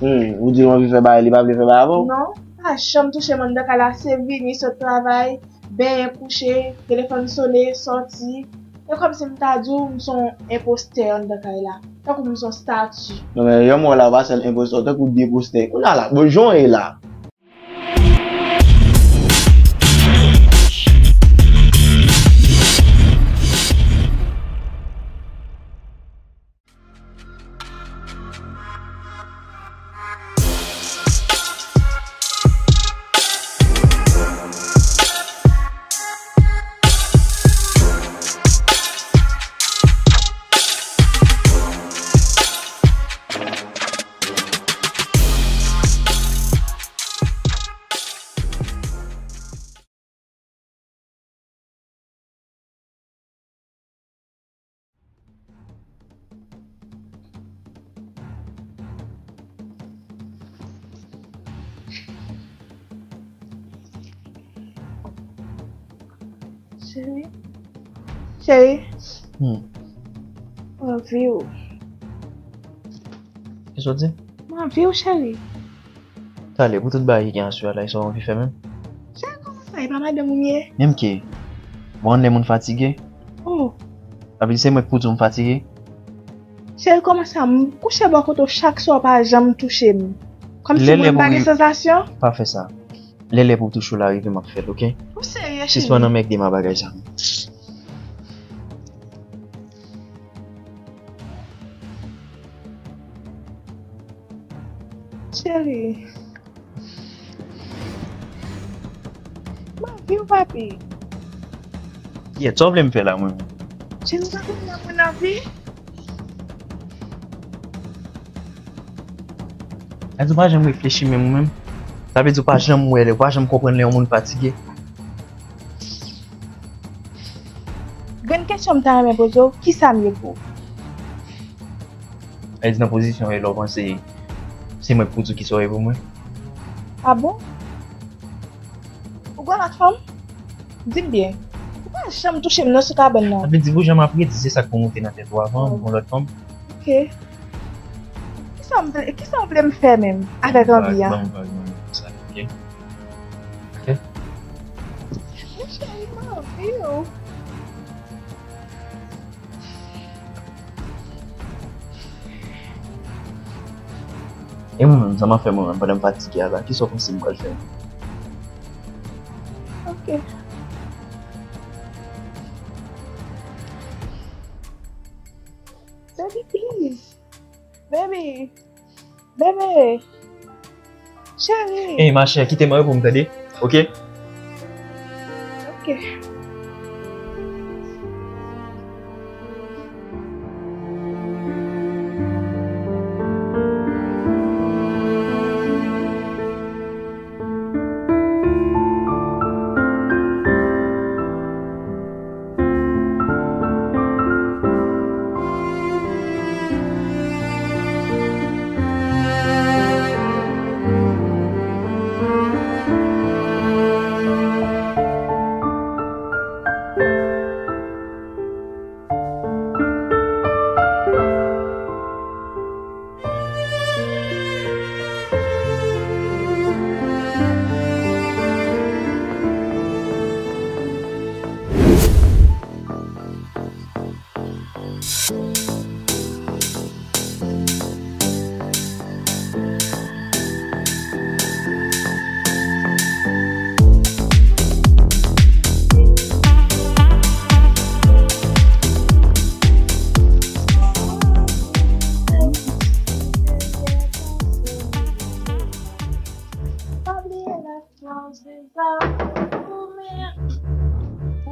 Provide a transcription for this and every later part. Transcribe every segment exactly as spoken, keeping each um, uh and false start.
Hmm, ou di l w anvi fè bagay, li pa vle fè bagay avè w? Non, pa janm touche m anndan kay la, se vini, sot travay, benyen, kouche, telefòn sone, sòti. E kòmsi m ta di w m se yon enpostè anndan kay la. Tankou m se yon stati. Non, men, jan m wè w la, w pa sèl enpostè, w tankou de postè. Kounye a la, bon, jan w ye la. Cheri. Cheri. Hmm. Mwen anvi w. Kisa w di? Mwen anvi w, cheri. Talè, pou tout bagay ki gen aswè a la, e sa w anvi fè menm? Cheri, kòman sa? E pa madanm ou m ye? Menm ke, bon, lè moun fatige. Oh. Sa vle di se mwen k pou di w m fatige? Cheri, kòman sa? M kouche bò kote w chak swa, w pa janm touche m. Kòmsi mwen pa gen sansasyon? Pa fè sa. Lè lè pou w touche w la rive, m ap fè l, oke? Ou serye, cheri? Sispann anmègde m a bagay sa. Cheri. M anvi w, papi. Kiyès, sa w vle m fè la, mwen menm? Cheri, ou pa konn lè moun anvi? Sa vle di w pa janm reflechi menm ou menm? Sa vle di w pa janm wè lè, ou pa janm konprann lè yon moun fatige? Grenn kesyon m ta renmen poze w, kisa m ye pou ou? Sa vle di nan pozisyon w ye la, w panse se mwen k pou di w kisa w ye pou mwen? Ah bon? Ou gon lòt fanm? Di m byen. Ou pa janm touche m non sou kabann nan. Sa vle di pou jan m ap redi, se sa k pou monte nan tèt ou avan, ou gon lòt fanm? Ok. Kisa w vle, kisa w vle m fè menm avèk anvi a? Ban m vag, ban m vag, ban m vag, sa, ok? Ok? Mon cheri, m anvi w. E mwen menm, sa m ap fè mwen menm pandan m fatige a la? Kisa w panse m pral fè? Ok. Baby, please. Baby. Bebe. Cheri. Ey, machè, kite m reponn, tande? Ok? Ok.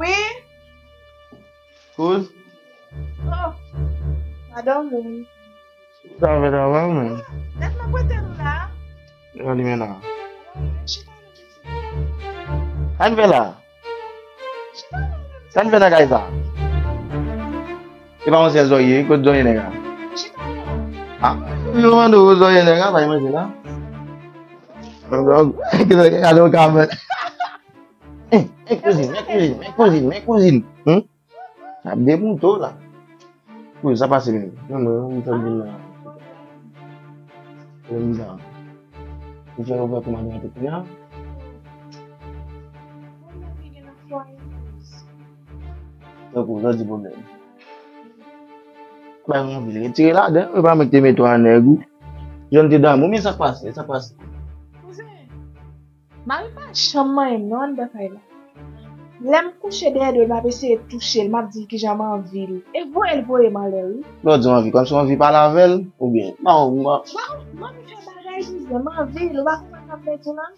Wi. Kouz? Oh, madanm ou. Sa fè travay ou menm? Nèt nan pwete nou la. Yo li men la. Chita nan pwete. Sa n fè la? Chita nan pwete. Sa n fè nan kay sa? E pa yon sèl zòrye, kot zòrye nèg la? Chita nan. Ah, yo mande w zòrye nèg la, pa manje la. Gade yon kabann. Eh, eh, kouzin, men kouzin, men kouzin, men kouzin. Hmm? Ap demoute w la. Wi, sa pase menm. Non, mwen, mwen, mwen, mwen, Pwoblèm sa. Ou fè, ou fè kòmandan an tou kounye a? Tankou, sa di pwoblèm. Bay mwen anvi retire ladan, ou pa mèt te mete a nèg ou. Jòn te damou, men sa k pase, sa k pase. Kouzen, mari pa janm manyen m non anndan kay la. Lè m kouche dèyè do l, m ap eseye touche l, m ap di l kijan m anvi l. E voye l voye m anlè, wi. Lè w di w anvi, kòmsi w anvi pale avè l, oubyen? Ba w, ba. Ba w, m anvi fè bagay, kouzen, m anvi l, ou pa konprann sa m vle di w la?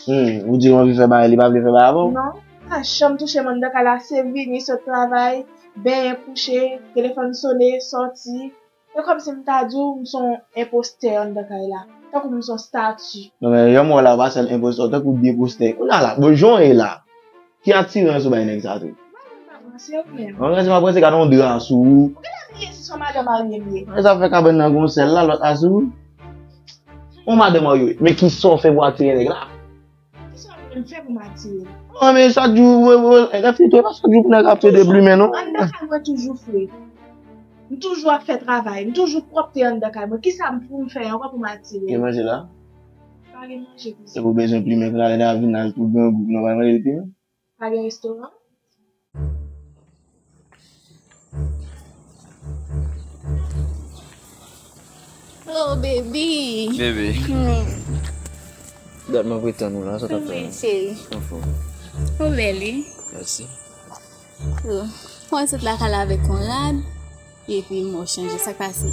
Hmm, ou di w anvi fè bagay, li pa vle fè bagay avè w? Non, pa janm touche m anndan kay la, se vini, sot travay, benyen, kouche, telefòn sonnen, sòti. E kòmsi m ta di w m se yon enpostè anndan kay la. Tankou m se yon stati. Non, men, jan m wè w la, ou pa sèl enpostè, ou tankou de postè. Kounye a la, bon, jan w ye la, ki atirans ou bay nèg sa tou? Mwen menm pa panse ou menm. Mwen ranse m ap ranse gade yon dra sou ou. Ou genlè bliye si se yon madan marye m ye. Sa fè kabann nan gon sèl la, lòt la sou ou. Yon madan marye w ye. Men kisa w fè pou atire nèg la? Kisa w vle m fè pou m atire l? An, men chak jou, wè, wè, nèg la fini tou, e pa chak jou pou nèg ap pede plimen, non. Anndan kay mwen toujou fre. M toujou ap fè travay. M toujou pwòpte anndan kay mwen. Kisa m pou m fè ankò pou m atire l? Gen manje la? Pa gen manje, kouzen. Se pou bezwen plimen, kounye a lè nèg la vin la, l tou grangou, nou pa manje l plimen? Pa gen restoran? Oh, baby. Baby. Hmm. Dat m ap ret tann ou la, sa w t ap fè? Wi, cheri. Anfòm. Ou bèl, wi. Mèsi. Oh. Mwen sot lakay la avèk yon rad, epi m wè w chanje. Sa k pase?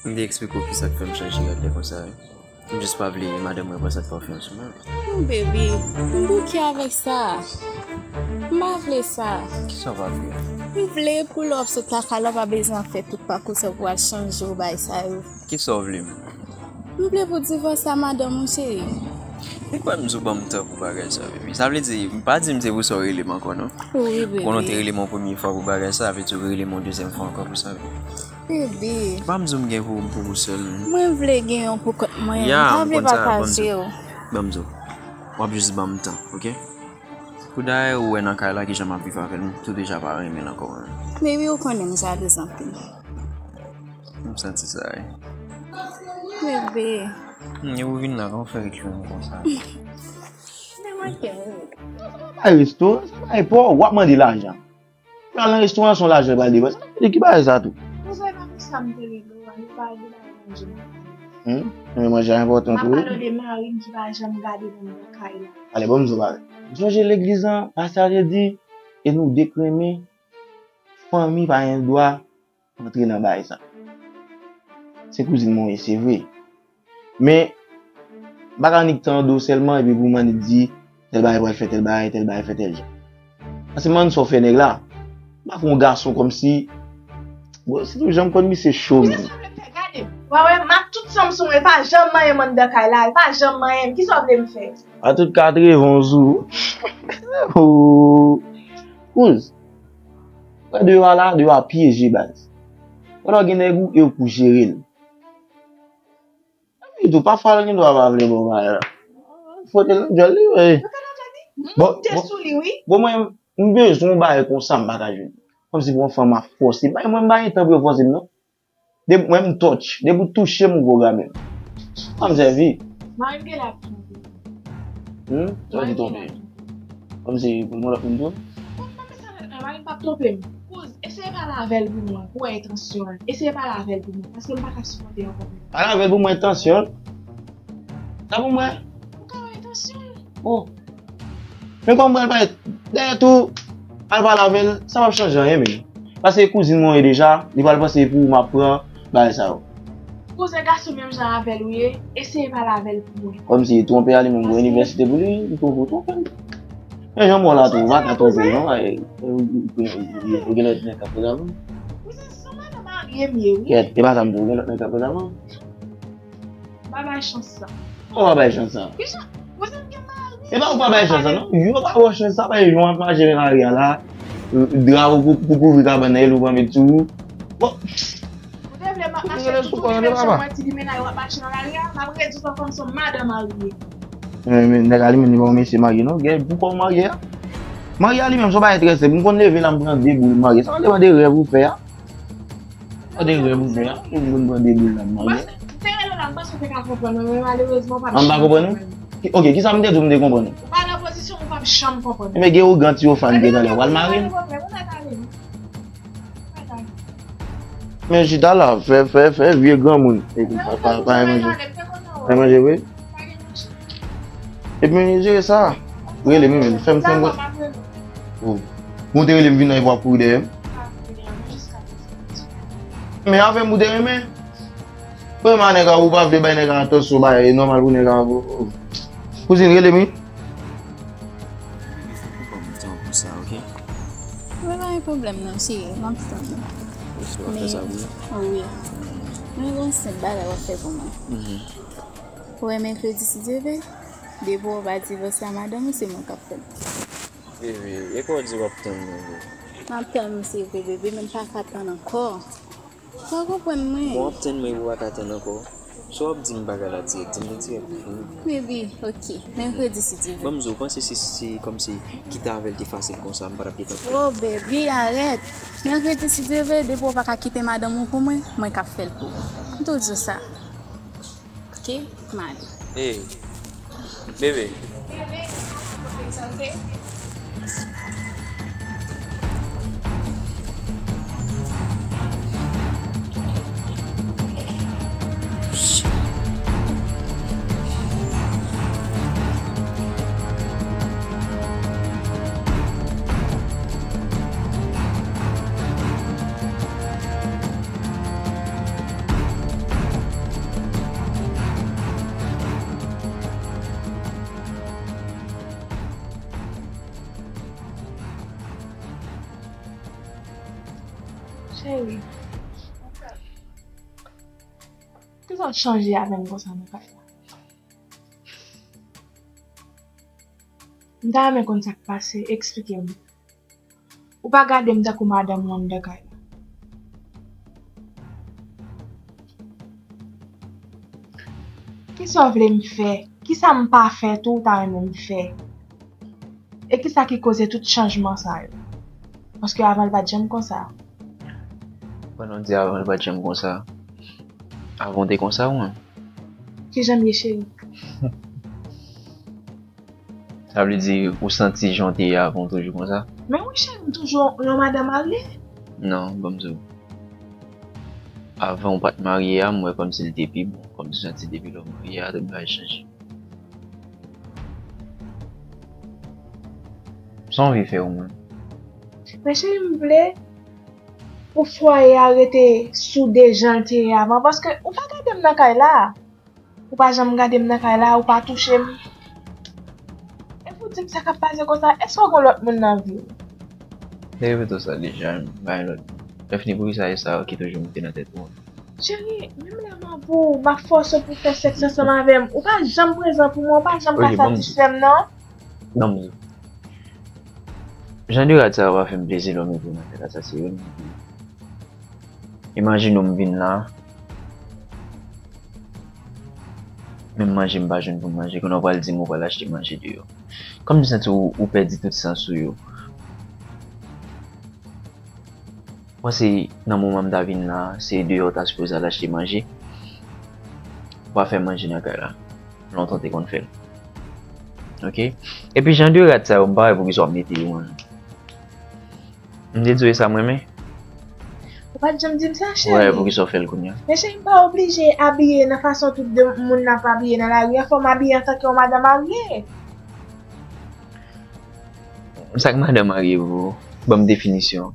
M te eksplike w kisa k fè m chanje rad la konsa, wi. M jis pa vle madanm mwen pran sant pafim sou mwen. Non, baby, m bouke avèk sa. M pa vle sa. Kisa w pa vle? M vle pou lè w ap sot lakay la, w pa bezwen ap fè tout pakou sa pou w al chanje w bagay sa yo. Kisa w vle menm? M vle pou w divòse a madanm ou, cheri. Ou kwè m di w ban m tan pou bagay sa, baby? Sa vle di, m pa di m se pou sa w rele m ankò, non. Wi, baby. Konnen w te rele m yon premye fwa pou bagay sa, sa vle di w rele m yon dezyèm fwa ankò pou sa, baby. Bebe. Pa m di w m gen pou, pou ou sèl, non. Mwen vle gen yon pou kont mwen. Ya, m pa vle pataje w. Ban m di w. W ap jis ban m tan, oke? Pou dayè ou wè nan kay la kijan m ap viv avè l, m tou deja pa renmen l ankò, mwen. Bebe, ou konnen m jalouz anpil. M santi sa, wi. Bebe. Hmm, e ou vin la, kòman w fè ret jwenn m konsa? Men manke m, wi. Bay restoran, sa bay pa w, w ap mande lajan. Pral nan restoran, se yon lajan l pral depanse. Ki bagay sa tou? Kouzen, pa konsa m te rele w a, nou pale de bagay manje. Hmm? Men manje a enpòtan tou, wi. M ap pale w de mari m ki pa janm gade m nan kay la. Ale, bon, m di w bagay. M sonje legliz lan, pastè a te di, e nou dekrenmen, fanmi pa gen dwa antre nan bagay sa. Se kouzin mwen ye, se vre. Men, m pa ka annik tande w sèlman epi pou m annik di, tèl bagay pral fè tèl bagay, tèl bagay fè tèl jan. Paske m annik sa w fè nèg la. M pa fè yon gason kòmsi, bon, se tou jan m konn misye cho, men. Kisa w vle m fè? Gade m. W a wè, m ak tout sa m sou mwen, pa janm manyen m anndan kay la, pa janm manyen m. Kisa w vle m fè? A tout katreven w sou. Oh. Kouz. Wè deyò a la, deyò a pyeje baz. Pandan w gen nèg ou e ou pou jere l. Epi tou, pafwa l gen dwa pa vle bon bagay la. Fwote l nan djòl li, wi. Bon, bon, bon, mwen, m bezwen yon bagay konsa, m pa ka jwenn. Kòmsi pou yon fanm ap fòse. Bay mwen, m pa gen tan pou yo fòse m, non. Depi mwen, m touch. Depi w touche m, ou pwogramen m. Fanm sèvi. Mari m gen la ap twonpe. Hmm? Sa w di twonpe? Kòmsi pou yon lòt moun tou? Bon, mwen, men sa nèt, mari m p ap twonpe m. Kouz, eseye pale avè l pou mwen, pou wè entansyon l. Eseye pale avè l pou mwen, paske m pa ka sipòte ankò. Pale avè l pou mwen, entansyon l? Sa pou mwen? Ou ka wè entansyon l. Oh. Men kòman pral pale? Dayè tou, al pale avè l, sa p ap chanje anyen, men. Paske kouzin mwen ye deja, li pral panse pou m ap pran bagay sa yo. Kouzen, gason menm jan avè l ou ye, eseye pale avè l pou mwen. Kòmsi twonpe a li menm, gon inivèsite pou li, li twonpe, twonpe l. Men jan m wè w la tou, ou pa ka twonpe l non, ay, ou gen lòt nèg k ap pran avan. Kouzen, se yon madan marye m ye, wi. Kèt, e pa sa m di w, ou gen lòt nèg k ap pran avan. Pa bay chans sa. Ou pa bay chans sa. Kijan? Kouzen, m gen mari. E pa ou pa bay chans sa non. Yo pa ba w chans sa, paske jan w ap mache avèk mari a la, dra ou pou, pou kouvri kabann nan, e l ou pran met sou ou. Bon. Ou te vle m ap mache tout, tout fè chan mwen ti limena yo ap mache nan lari a, m ap redi w ankò m se yon madan marye. Men, men, nèg a li menm li pa yon mesye marye non. Gen pou kò w marye a. Marye a li menm se yon bagay trè senp. M konn leve la m pran de boul marye. Sa pa depann de rèv ou fè a. Sa de rèv ou fè a. Pou moun pran de boul la marye. Paske m te rele w la, m panse Te ka konprann mwen, men malerezman, w p ap janm konprann mwen. An, m pa konprann ou? Ki, ok, kisa m te di w m te konprann ou? Ou pa nan pozisyon ou p ap janm konprann mwen. Ebyen, gen owogan ti yo fè m gen talè. W al mare m? Men chita la, fè, fè, fè vye granmoun. Epi pa, pa, pa manje. Pa manje, wi. Epi jere sa. Rele m, men fè m, fè m. Oh. Bon, te rele m vin nan epi w ap kouri dèyè m. Men avè m ou te renmen. Premye nèg a ou pa vle bay nèg a atansyon, bay, e nòmal pou nèg a. Kouzin, rele m wi. Baby, fòk ou ban m tan pou sa, ok? Mwen pa gen pwoblèm non, cheri, m ap tann ou. Ou fè sa pou mwen? Wi. Mwen gen yon senp bagay w ap fè pou mwen. Mhm. Ou wè mèkredi si Dye vle, depi w pa divòse a madanm ou, se mwen k ap fè l. Bebe, e kò w di w ap tann mwen vre? M ap tann ou se vre, bebe, men m pa ka tann ankò. Sa w konprann mwen? Bon, w ap tann mwen epi w pa ka tann ankò. Si w ap di m bagay la dirèk, di m li dirèk. Baby, ok. Mèkredi si Dye vle. Ban m di w, ou panse si, si kòmsi kite avè l te fasil konsa, m pa t ap gentan fè l? Oh, baby, arèt. Mèkredi si Dye vle, depi w pa ka kite madanm ou pou mwen, mwen k ap fè l pou ou. M tou di w sa. Ok, m ale. Hey, bebe. Cheri, kisa w chanje avè m konsa nan kay la? M ta renmen konn sa k pase, eksplike m. Ou pa gade m tankou madanm ou anndan kay la. Kisa w vle m fè? Kisa m pa fè tou ou ta renmen m fè? E kisa ki koze tout chanjman sa yo? Paske avan l pa t janm konsa. Pandan w di avan l pa t janm konsa, avan w te konsa ou menm? Kijan m ye, cheri? Sa vle di ou santi jan w te ye avan w toujou konsa? Men wi, cheri, m toujou yon madanm marye. Non, ban m di w. Avan w pa t marye a, m wè kòmsi l te pi bon. Kòmsi w santi depi lè w marye a, tout bagay chanje. Sa w anvi fè ou menm? Men cheri, m vle pou fwaye a rete soude jan l te ye avan, paske ou pa gade m nan kay la. Ou pa janm gade m nan kay la, ou pa touche m. Epi w di m sa k ap pase konsa, èske w gen lòt moun nan vi w? Te repete w sa deja, m pa gen lòt moun. Lè fini, poukisa e sa yo ki toujou moute nan tèt ou an? Cheri, menm lè m an pou ou, m ap fòse w pou w fè sèks ansanm avè m, ou pa janm prezan pou mwen, ou pa janm ka satisfè m non. Non, m di w. Jan de rad sa yo pa fè m plezi lè w mete yo nan tèt la, sa se youn. Imajine w m vin la, menm manje m pa jwenn pou m manje, kounye a w pral di m ou pral achte manje deyò. Kòm m santi w, ou pèdi tout sans ou yo. Mwen se nan moman m ta vin la, se deyò w ta sipoze al achte manje. Ou pa fè manje nan kay la. Lontan w te konn fè l. Ok? Epi jan de rad sa yo, m pa wè poukisa w ap mete yo an. M te di w e sa m renmen. Ou pa t janm di m sa, cheri. Wè, poukisa w fè l kounye a? Men cheri, m pa oblije abiye nan fason tout de moun ap abiye nan lari a. Fò m abiye antanke yon madanm marye. Sa k madanm marye pou ou? Ban m definisyon.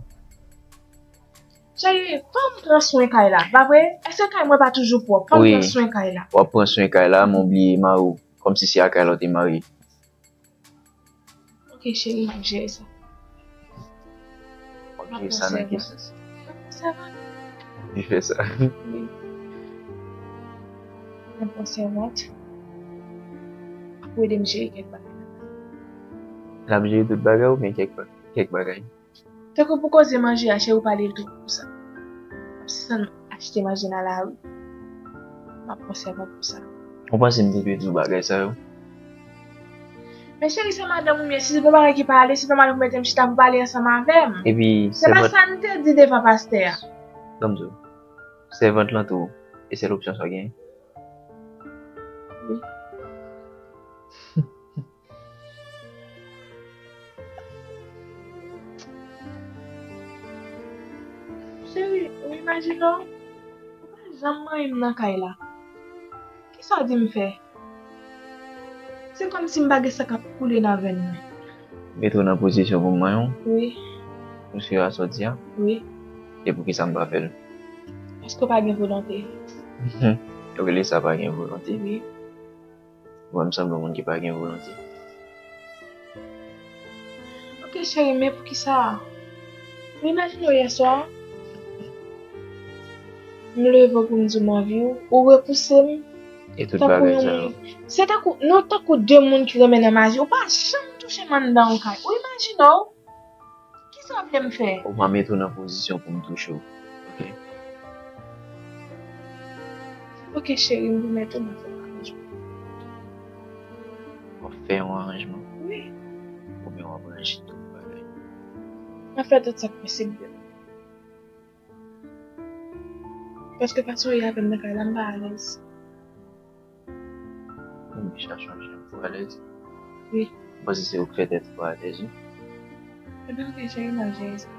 Cheri, fò m pran swen kay la, pa vre? Èske kay mwen pa toujou pwòp? Fò m pran swen kay la. Wi. W ap pran swen kay la, men w bliye mari w. Kòmsi se ak kay la w te marye. Ok, cheri, m ap jere sa. W ap jere sa nan ki sans? M ap pran sèvant. Li fè sa. Wi. M ap pran sèvant. Pou ede m jere kèk bagay. L ap jere tout bagay oubyen kèk, kèk bagay? Tankou pou koze manje a, cheri, ou pale l tou pou sa. M ap sispann achte manje nan lari. M ap pran sèvant pou sa. Ou panse m te dwe di w bagay sa yo? Men cheri, se madanm ou m ye. Si se pa yon bagay ki pa ale, se pa madanm pou mete m chita pou pale ansanm avè m. Epi, se pa sa n te di devan pastè a. Ban m di w, sèvant lan tou, e sèl opsyon sa w genyen? Wi. Cheri, ou imajine w, ou pa janm manyen m nan kay la. Kisa w di m fè? Se kòmsi m pa gen sa k ap koule nan venn mwen. Mete w nan pozisyon pou m manyen w? Wi. Pou sou a sòti a? Wi. E poukisa m pa fè l? Paske w pa gen volonte. Yo rele sa pa gen volonte. Wi. Ou wè m sanble yon moun ki pa gen volonte. Ok, cheri, men poukisa? Ou imajine w yè swa, m leve w pou m di w m anvi w, ou repouse m. E tout bagay sa yo. Se tankou, nou tankou de moun ki renmen nan maji. Ou pa janm touche m anndan yon kay. Ou imajine w? Kisa w vle m fè? Ou pa mete w nan pozisyon pou m touche w. Ok? Ok, cheri, m pwomèt ou m ap fè yon aranjman. W ap fè yon aranjman? Wi. Oubyen w ap ranje tout bagay? M ap fè tout sa k posib de mwen. Paske fason w ye avè m nan kay la, m pa alèz. M deja chonje m pou alèz. Wi. M panse se ou k fè tèt ou alèz, wi. Ebyen, ok, cheri, m al jere sa.